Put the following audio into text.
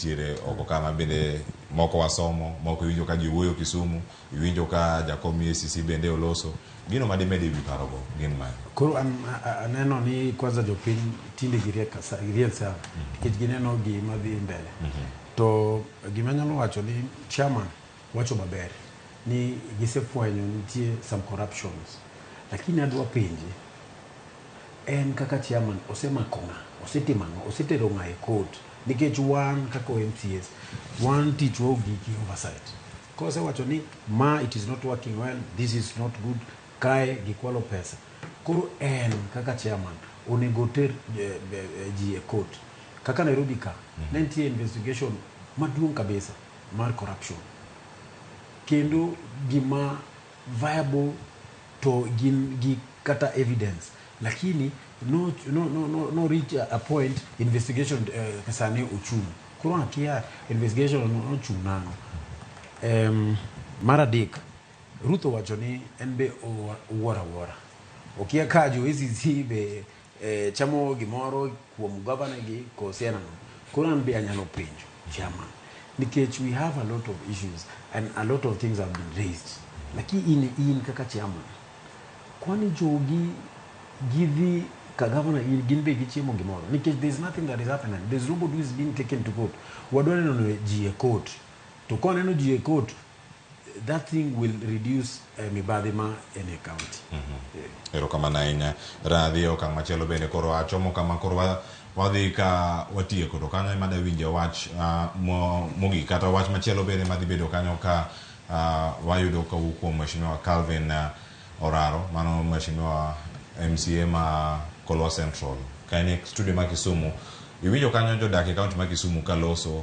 nitiere oko ka ma bende moko wasomo, moko iwinjo ka ji wuoyo Kisumu, iwinjo ka jakom EACC bende oloso. Gino madimed e wi parogo gin mage? Koro an aneno ni kwanza jopiny tinde giriek giriek sana nikech gineno gima dhi mbele. To gima anyalo wacho ni chairman wacho maber ni gisefwenyo nitie some corruptions. Lakini adwa penje en kaka chairman osemako ng'a, osetimo ang'o, osetero ng'a e court nikech wan kaka MCAs wan tichwa ogik oversight. Kosewacho ni ma it is not working well, this is not good, kae gikwalo pesa. Koro en kaka chairman onego oter ji e court. Kaka Nairobi ka, ne nitie investigation maduong' kabisa mar corruption. Kendo gima viable to gin gi kata evidence lakini no reach a point investigation sani ochung'. Koro akia investigation nochung' nang'o. Mar adek, Ruth owacho ni en be owuoro awuora. Okia ka jo ACC be chamo gimoro kuom governor gi kose en ang'o. Koro an be anyalo penjo chairman nikech we have a lot of issues and a lot of things have been raised. Lakini in kaka chairman, kwani jogi gidhi ka governor gin be gichiemo gimoro nikech there is nothing that is happening. There is nobody who is being taken to court. Wadwa neno ji e court. To ka waneno ji e court, that thing will reduce mibadhi ma en e county. Erokamano ahinya. Radhi e okang' machielo bende koro achomo kama koro wadhi ka watieko to kanyo ema dawinje wach mogik kata wach machielo bende madhi bedo kanyo ka wayudo kawuok kuom Mheshimiwa Calvin Oraro, mano Mheshimiwa MCA ma Kolwa Central. Ka en e studio ma Kisumu, iwinjo kanyo jodak e kaunti ma Kisumu ka loso.